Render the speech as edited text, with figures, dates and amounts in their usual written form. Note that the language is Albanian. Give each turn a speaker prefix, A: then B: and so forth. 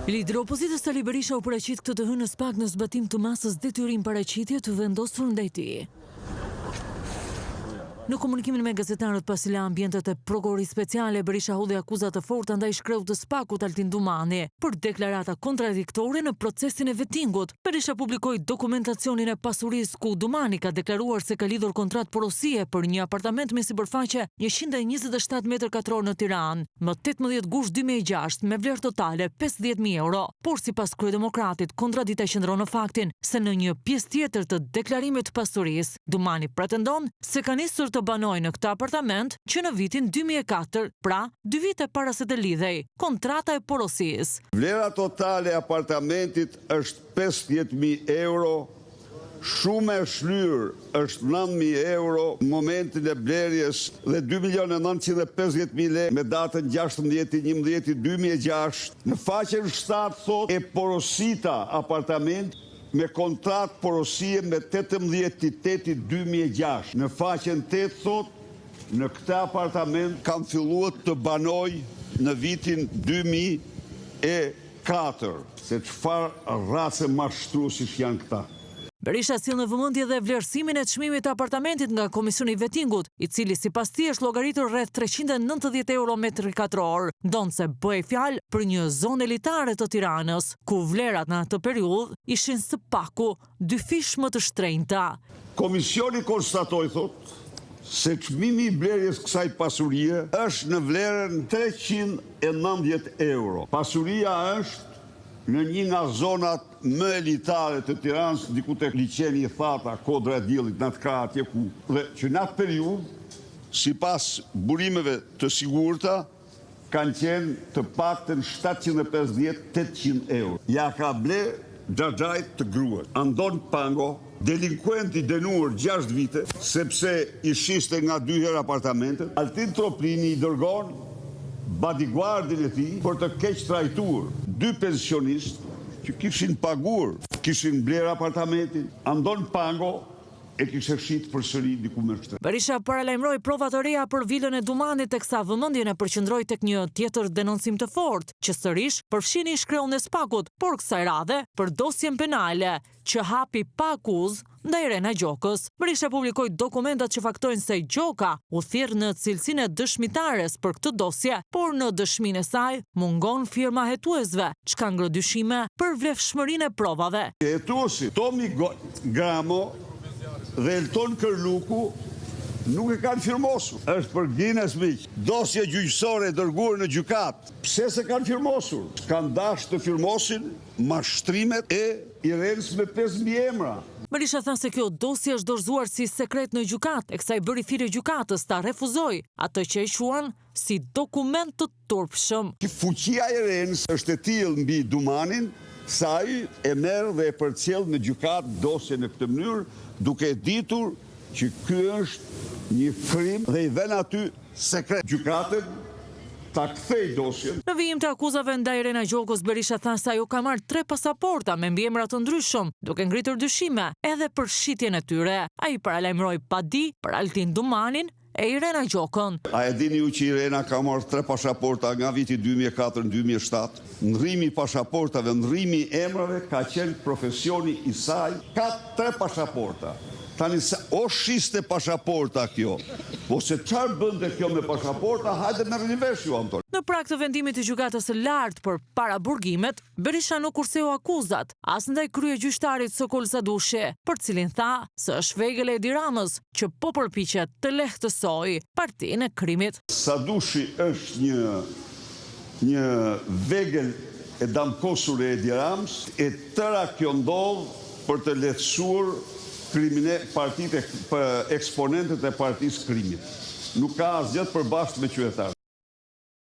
A: Lideri i opozitës Sali Berisha u paraqit këtë të hënë në SPAK në zbatim të masës detyrim paraqitje të vendosur ndaj tij. Në komunikimin me gazetarët pasi la ambientet e Prokurorisë Speciale, Berisha hodhi akuza të forta ndaj ish-kreut të SPAK-ut Altin Dumani për deklarata kontradiktore në procesin e vetingut. Berisha publikoi dokumentacionin e pasurisë ku Dumani ka deklaruar se ka lidhur kontratë porosie për një apartament me sipërfaqe 127 metër katror në Tiranë, më 18 gusht 2006 me vlerë totale 50.000 euro. Por sipas kryedemokratit, kontradikta qëndron në faktin se në një pjesë tjetër të deklarimit të pasurisë, Dumani pretendon se ka nisur të banojë në këtë apartament që në vitin 2004, pra dy vite para se të lidhej kontrata e porosisë.
B: Vlera totale e apartamentit është 50.000 euro, shuma e shlyer është 9.000 euro në momentin e blerjes dhe 2 milionë e 950.000 lekë me datën 16.11.2006. Në faqen 7 thotë e porosita apartament me kontratë porosie me 18.8.2006. Në faqen 8 thotë në këtë apartament kam filluar të banoj në vitin 2004. Se çfarë race mashtruesish janë këta.
A: Berisha sill në vëmendje dhe vlerësimin e çmimit të apartamentit nga Komisioni i Vetingut, i cili sipas tij është llogaritur rreth 390 euro metri katror, ndonëse bëhej fjalë për një zonë elitare të Tiranës, ku vlerat në atë periudhë ishin së paku dyfish më të shtrenjta.
B: Komisioni konstatoi, thotë, se çmimi i blerjes kësaj pasurie është në vlerën 390 euro. Pasuria është në një nga zonat më elitare të Tiranës, diku tek liqeni i Thata, Kodra e Diellit, në atë krah atje ku dhe që në atë periudhë, sipas burimeve të sigurta, kanë qenë të paktën 750-800 euro. Ja ka ble xhaxhait të gruas. Andon Pango, delinkuent i dënuar 6 vite, sepse i shiste nga dy herë apartamentet, Altin Troplini i dërgon bodyguardin e tij për të keq trajtuar dy pensionistë që kishin paguar, kishin blerë apartamentin. Andon Pango e kishte shit përsëri diku më shtrenjtë.
A: Berisha paralajmëroi prova të reja për vilën e Dumanit teksa vëmendjen e përqendroi tek një tjetër denoncim të fortë, që sërish përfshin ish-kreun e SPAK-ut, por kësaj radhe për dosjen penale që hapi pa akuzë ndaj Irena Gjokës. Berisha publikoi dokumentat që faktojnë se Gjoka u thirr në cilësinë e dëshmitares për këtë dosje, por në dëshminë e saj mungon firma e hetuesve, çka ngre dyshime për vlefshmërinë e provave.
B: Hetuesi Tomi Gramo dhe Elton Kërluku nuk e kanë firmosur. Është për Guinness miq. Dosje gjyqësore e dërguar në gjykatë. Pse s'e kanë firmosur? Kanë dashur të firmosin mashtrimet e Irenës me 5 mbiemra.
A: Berisha tha se kjo dosje është dorëzuar si sekret në gjykatë, e kësaj bëri thirrje gjykatës ta refuzojë atë që e quan si dokument të turpshëm.
B: Fuqia e Irenës është e tillë mbi Dumanin, sa ai e merr dhe e përcjell në gjykatë dosjen në këtë mënyrë, duke e ditur që ky është një krim dhe i vën aty sekret gjykatën ta kthej dosjen.
A: Në vijim të akuzave ndaj Irena Gjokës, Berisha tha se ajo ka marrë tre pasaporta me mbiemra të ndryshëm, duke ngritur dyshime edhe për shitjen e tyre. Ai paralajmëroi padi për Altin Dumanin e Irena Gjokën.
B: A e dini ju që Irena ka marrë tre pasaporta nga viti 2004 në 2007? Ndrrimi i pasaportave, ndrrimi i emrave ka qenë profesioni i saj. Ka tre pasaporta. Tani se o shiste pasaporta kjo, po se çfarë bënte kjo me pasaporta, hajde merrni vesh ju Anton.
A: Në prag të vendimit të gjykatës së lartë për paraburgimet, Berisha nuk kurseu akuzat, as ndaj kryegjyqtarit Sokol Sadushi, për cilin tha se është vegël e Edi Ramës që po përpiqet të lehtësojë partinë e krimit.
B: Sadushi është një një vegël e damkosur e Edi Ramës, e tëra kjo ndodh për të lehtësuar krimine partitë e eksponentët e partisë krimit. Nuk ka asgjë të përbashkët me qytetarët.